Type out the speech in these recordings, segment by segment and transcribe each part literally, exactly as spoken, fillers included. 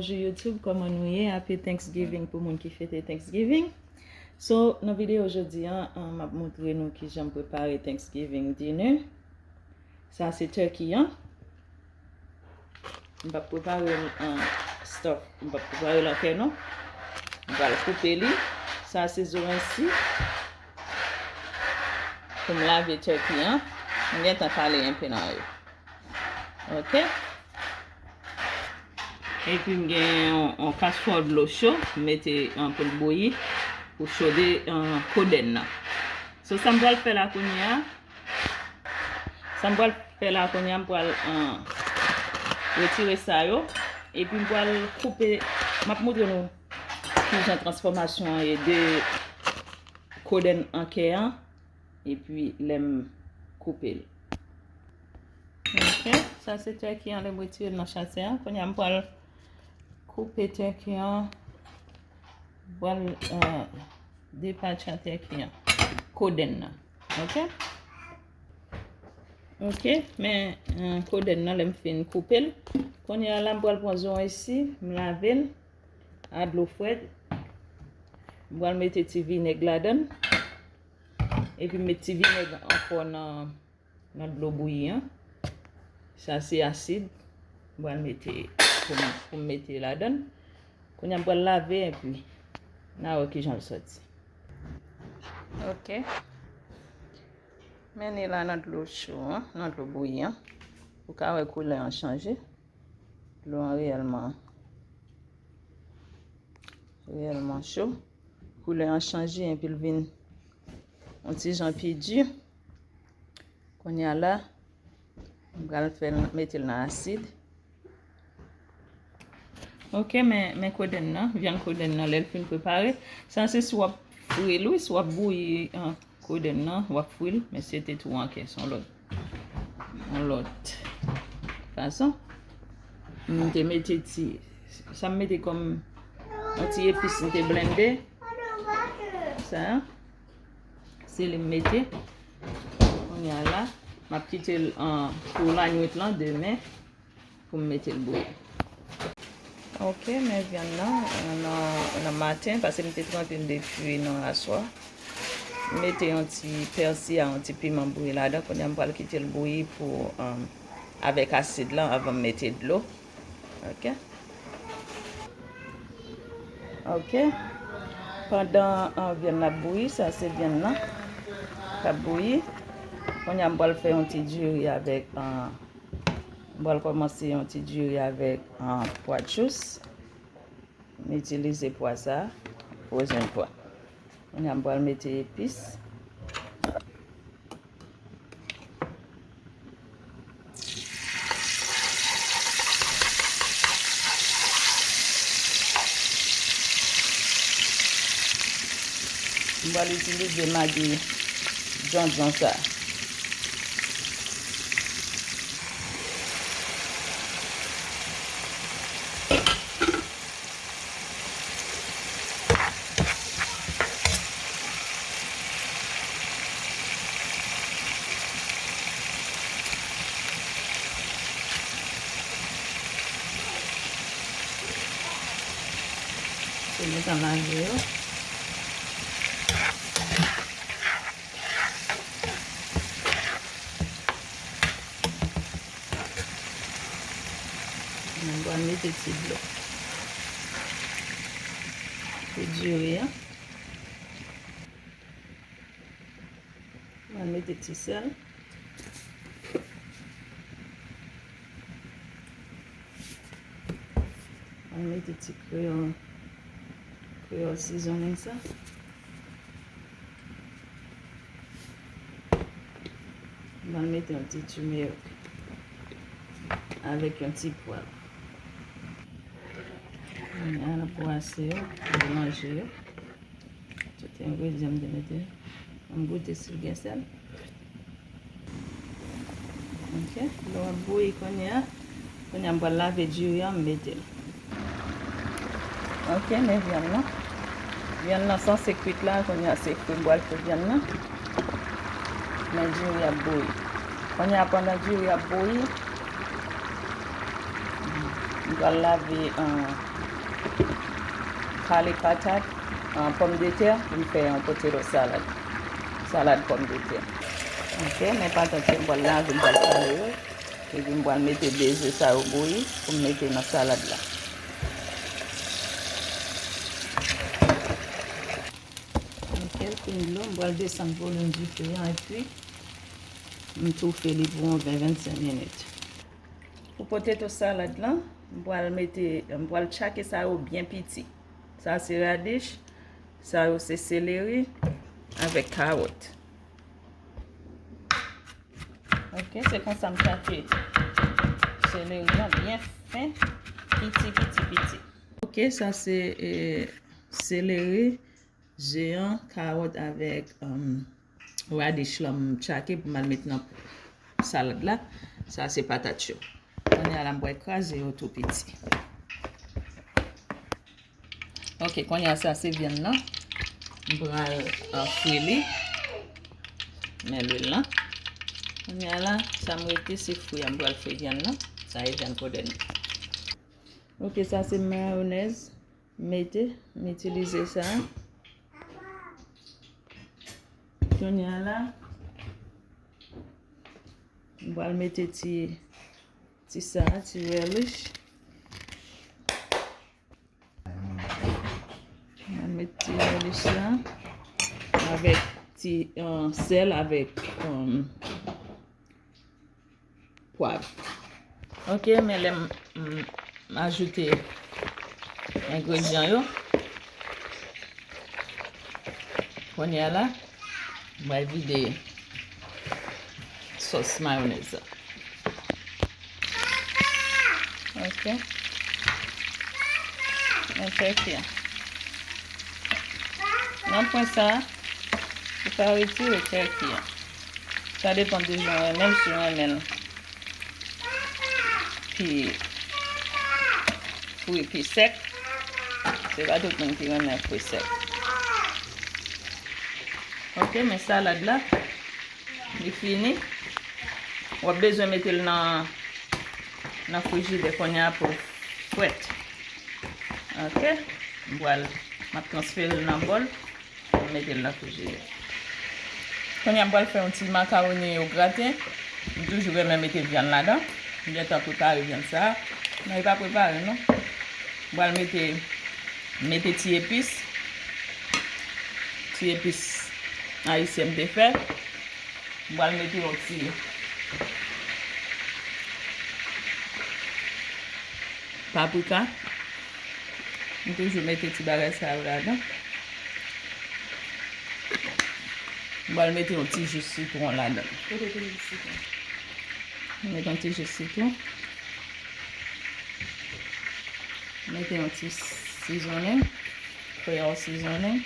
Bonjou YouTube, kòman nou ye? Happy Thanksgiving pou moun ki fete Thanksgiving. So, nan videyo jodi a, an, m ap montre nou kijan m prepare Thanksgiving dinner. Sa se turkey an. M p ap prepare l an stuff. M p ap prepare l an kè non. M pral koupe li. Sa se zoranj si. Pou m lave turkey an. M gentan kale enpe nan yo. Ok. Epi m gen yon, yon kaswòl dlo cho, m mete, an, pou l bouyi, pou chode, an, kodenn nan. So, sa m pral fè la kounye a, sa m pral fè la kounye a, m pral, an, retire sa yo, epi m pral koupe, m ap montre nou kijan transfòmasyon an ye de kodenn an kè an, epi lè m koupe l. Ok, sa se turkey an, lè m retire l nan chasè a. Kounye a, m pral koupe turkey an, m pral, eh, depatcha turkey an, kodenn nan. Ok? Ok, men, eh, kodenn nan, lè m fin koupe l, kounye a la, m pral pran zoranj si, m lave l a dlo frèt. M pral mete ti vinèg ladan l. Epi m met ti vinèg ankò nan, nan dlo bouyi an. Sa se asid. M pral mete pou m, pou m mete ladan l. Kounye a m pral lave epi n a wè kijan l sòti. Ok. Men li la nan dlo cho an, nan dlo bouyi an. Ou ka wè koulè an chanje. Dlo an reyèlman, reyèlman cho. Koulè an chanje epi l vin yon ti jan pi di. Kounye a la, m pral fè l, mete l nan asid. Ok, men, men kodenn nan, vyann kodenn nan, lè l fin prepare. Sa se si w ap fri l, wi, si w ap bouyi, an, kodenn nan, w ap fri l, men se te tou an kè, se yon lòt, yon lòt fason. M te mete ti, sa m mete kòm yon ti epis m te blende. Sa, se li m mete. Kounye a la, m ap kite l, an, pou lannwit lan, demen, pou m mete l bouyi. Ok, men vyann nan, nan, nan maten, paske m te tranpe l depi nan aswè. M mete yon ti pèsi a, yon ti piman bouyi ladan. Kounye a m pral kite l bouyi pou, um, avèk asid lan anvan m mete dlo. Ok. Ok. Pandan, um, vyann nan ap bouyi, sa se vyann nan k ap bouyi. Kounye a m pral fè yon ti diri avèk, um, M pral kòmanse yon ti diri avèk, ah, pwa dous. M itilize pwa sa, frozen pwa. Kounye a m pral mete epis. M pral itilize magi djondjon sa. Se gentan lave yo. Mwen pral mete ti dlo. Pou diri an. Mwen mete ti sèl. Mwen mete ti kreyòl, kreyòl seasoning sa. Mwen mete yon ti turmeric avèk yon ti pwav. Kounye a n ap brase yo, melanje yo. Tout engredyan m te mete. Ann goute si l gen sèl. Ok, dlo ap bouyi kounye a. Kounye a m pral lave diri an, m mete l. Ok, men vyann nan. Vyann nan sanse kwit la, kounye a se fri m pral fè vyann nan. Men diri ap bouyi. Kounye a pandan diri ap bouyi, m pral lave, an, Kale patat, an, pòmdetè, pou m fè yon potato salad. Salad pòmdetè. Ok, men patat yo m pral lave, m pral kale yo. Epi m pral mete de ze sa yo bouyi pou m mete nan salad la. Ok, l fin dlo, m pral desann volim dife an epi m toufe li pou yon ven, vennsenk minit. Pou potato salad lan, m pral mete, m pral tchake sa yo byen piti. Sa se radish, sa yo se seleri avèk kawòt. Ok, se konsa m tchake seleri an byen fen, piti, piti, piti. Ok, sa se, eh, seleri, ze an, kawòt avèk, um, radish lan m tchake pou m al met nan salad la. Sa se patat yo. Kounye a la m pral kraze yo tou piti. Ok, kounye a sa se vyann nan. M pral, uh, fri li. Men lwil lan. Kounye a la, sa m rete se fri a m pral fri vyann nan. Sa e vyann powder. Ok, sa se mayonèz. Mete, m itilize sa. Kounye a la, m pral mete ti, ti sa, ti relish. M pral mete ti relish la avèk ti, euh, sèl avèk, euh, pwav. Ok, men lè m, m, m ajoute engredyan yo, kounye a la, m pral vide sòs mayonèz la. Ok. Men tèki a. Nan pwen sa, ou ka retire tèki a. Sa depann de jan w renmen l, si w renmen l pi fri, pi sèk. Se pa tout moun ki renmen fri sèk. Ok, men salad la, li fini. W ap bezwen mete l nan, nan frijidè kounye a pou l frèt. Ok, m pral, m ap transfere l nan bòl. M mete l nan frijidè. Kounye a m pral fè yon ti makawoni o graten. M toujou renmen mete vyann ladan. M gentan prepare vyann sa a. Men li pa prepare non. M pral mete, mete ti epis. Ti epis ayisyen m te fè. M pral mete yon ti paprika. M toujou mete ti bagay sa yo ladan. M pral mete yon ti ji sitwon ladan. Kote w te mete sitwon? M mete yon ti ji sitwon. Mete yon ti seasoning. Creole seasoning.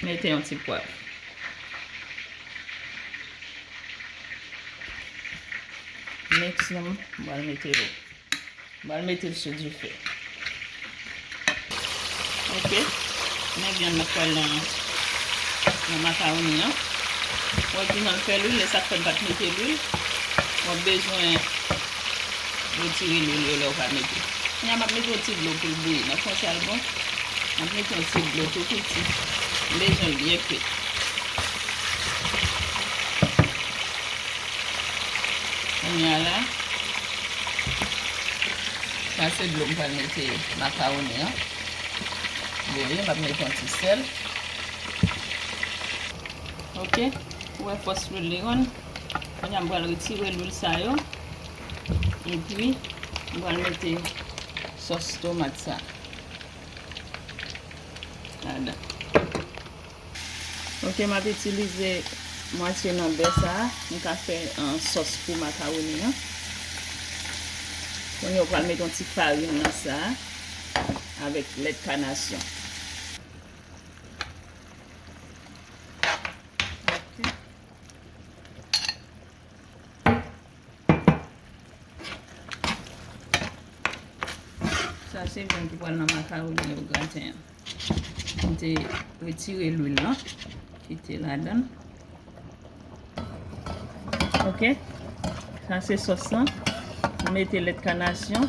Mete yon ti pwav. Mix nou, m pral mete l. M pral mete l sou dife. Ok. Men vyann nan pral nan, nan makawoni an. Wè ki jan l fè lwil, e sa k fè m pa t mete lwil. W ap bezwen retire lwil yo lè w va mete. Kounye a m ap mete yon ti dlo pou l bouyi. Nan fon chalbon, m ap mete yon ti dlo tou piti. M bezwen l byen kwit. Kounye a la, sa se dlo m pral mete makawoni an. Bouyi, m ap mete yon ti sèl. Ok, ou wè fòs lwil li rann. Kounye a m pral retire lwil sa yo. Epi, m pral mete sòs tomat sa ladan. Ok, m ap itilize mwatye nan bè sa a. M ka fè, uh, sòs pou makawoni an. Kounye a w pral mete yon ti farin nan sa a avèk lèt kanasyon. Ok. Sa se vyann ki pral nan makawoni o graten an. M te retire lwil lan ki te ladan l. Ok. Sa se sòs lan. M mete lèt kanasyon.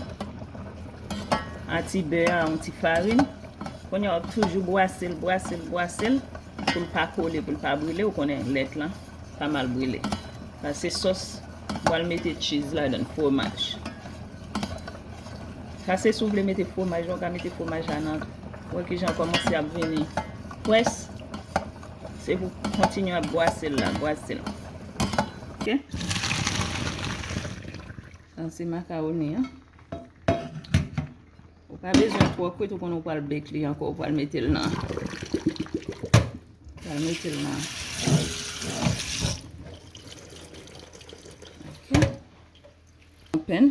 A ti bè a, yon ti farin. Kounye a w ap toujou bwase l, bwase l, bwase l pou l pa kole, pou l pa brile. Ou konnen lèt lan pa mal brile. Sa se sòs. M pral mete cheese ladan, fwomaj. Sa se si w vle mete fwomaj, ou ka mete fwomaj la nan. Wè kijan l kòmanse ap vini près. Se pou kontinye ap bwase l la, bwase l. Ok? Sa se makawoni an. Ou pa bezwen twò kwit, ou konnen ou pral bake li ankò, ou pral mete l nan. Ou pral mete l nan. Ok. Yon pèn.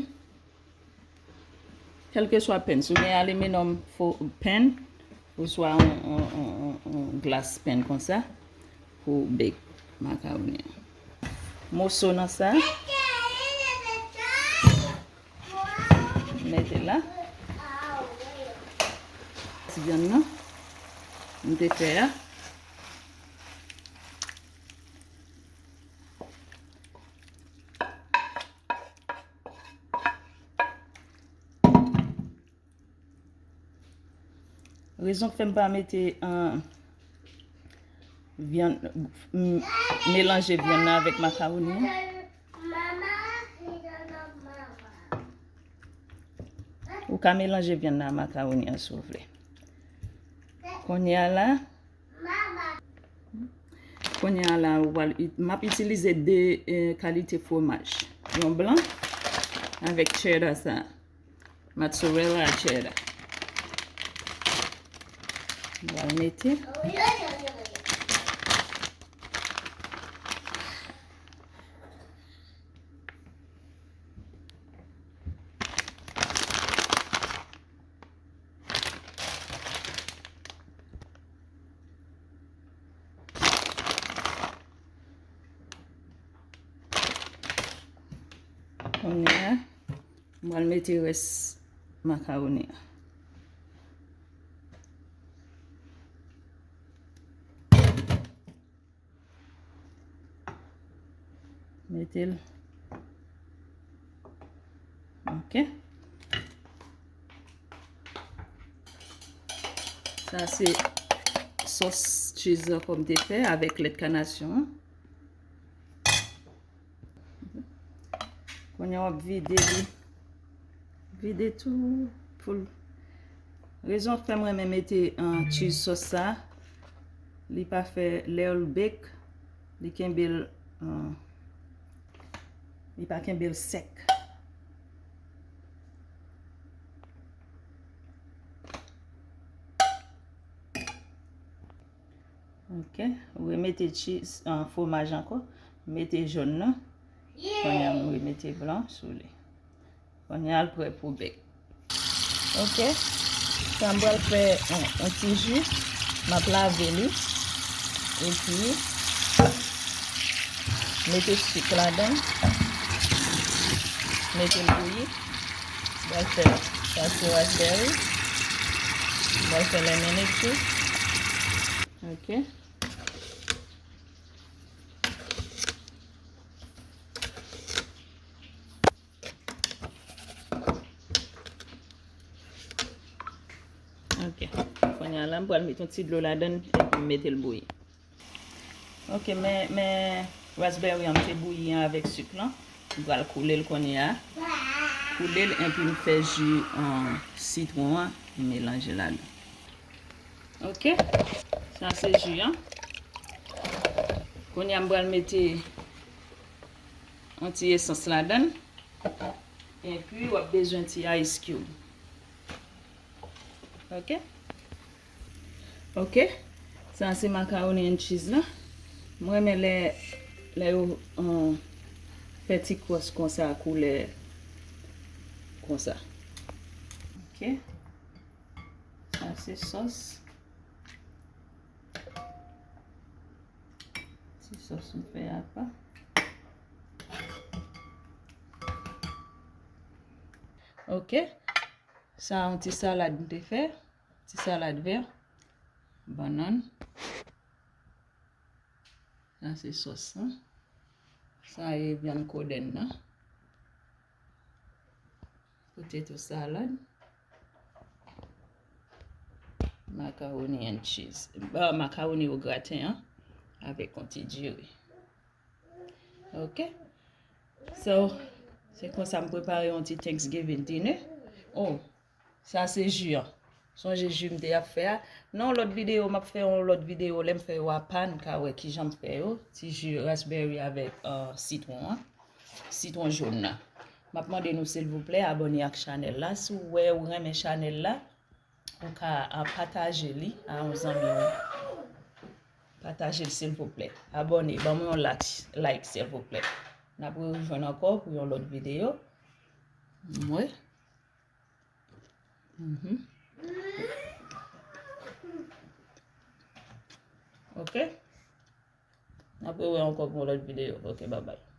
Kèlkeswa pèn. Si w gen aliminium fo-, pèn, oswa yon, yon, yon, yon, yon glas pèn konsa, pou bake makawoni an. Moso nan sa. Mete la. Ti vyann nan. M te fè a. Rezon k fè m pa mete, an, vyann, m, melanje vyann nan avèk makawoni an. Ou ka melanje vyann nan ak makawoni an si w vle. Kounye a la, kounye a la, ou pral it-, m ap itilize de, eh, kalite fwomaj. Yon blan avèk cheddar sa. Mozzarella cheddar. M pral mete. Kounye a, m pral mete rès makawoni an. Mete l. Ok. Sa se sòs cheese lan kòm te fè avèk lèt kanasyon an. Kounye a w ap vide li. Vide tou pou l. Rezon k fè m renmen mete, ah, cheese sòs sa, li pa fè lè l bake, li kenbe l, ah, li pa kenbe l sèk. Ok, ou remete cheese, ah, fwomaj ankò, mete jòn nan. Kounye a m remete blan sou li. Kounye a l prè pou bake. Ok, sa m pral fè yon, yon ti ji, m ap lave li, epi mete sik ladan, mete l bouyi, m pral fè sa se raspberry, m pral fè lemon tea. Ok. Ok. Kounye a la, m pral mete yon ti dlo ladan l epi m mete l bouyi. Ok, men, men raspberry an m te bouyi an avèk sik lan. M pral koule l kounye a. Koule l epi m fè ji, um, sitwon an, m melanje ladan. Ok, sa se ji an. Kounye a m pral mete yon ti esans ladan l. Epi w ap bezwen ti ice cube. Ok? Ok. Sa se macaroni and cheese la. M renmen lè, lè yo, um, fè ti crust konsa, koulè konsa. Ok. Sa se sòs. Ti sòs m fè apa. Ok. Sa yon ti salad m te fè. Ti salad vè. Bannann. Sa se sòs lan. Sa e vyann kodenn nan. Potato salad. Macaroni and cheese. Ba, macaroni au gratin, an, avèk yon ti diri. Ok? So, se konsa m prepare yon ti Thanksgiving dinner. Oh, sa se ji an. Sonje ji m te ap fè a. Nan yon lòt videyo, m ap fè yon lòt videyo. Lè m fè yo apa, n ka wè kijan m fè yo. Ti ji raspberry avèk, euh, sitwon an. Sitwon jòn nan. M ap mande nou, silvouplè, abòne ak chanèl la. Si w wè ou renmen chanèl la, ou ka, ah, pataje li a yon zanmi w. Pataje l, silvouplè. Abòne, ban mwen yon like, like, silvouplè. N ap rejwenn ankò pou yon lòt videyo. Mwen. Mhm. Ok. N ap rewè ankò pou yon lòt videyo. Ok, bye bye.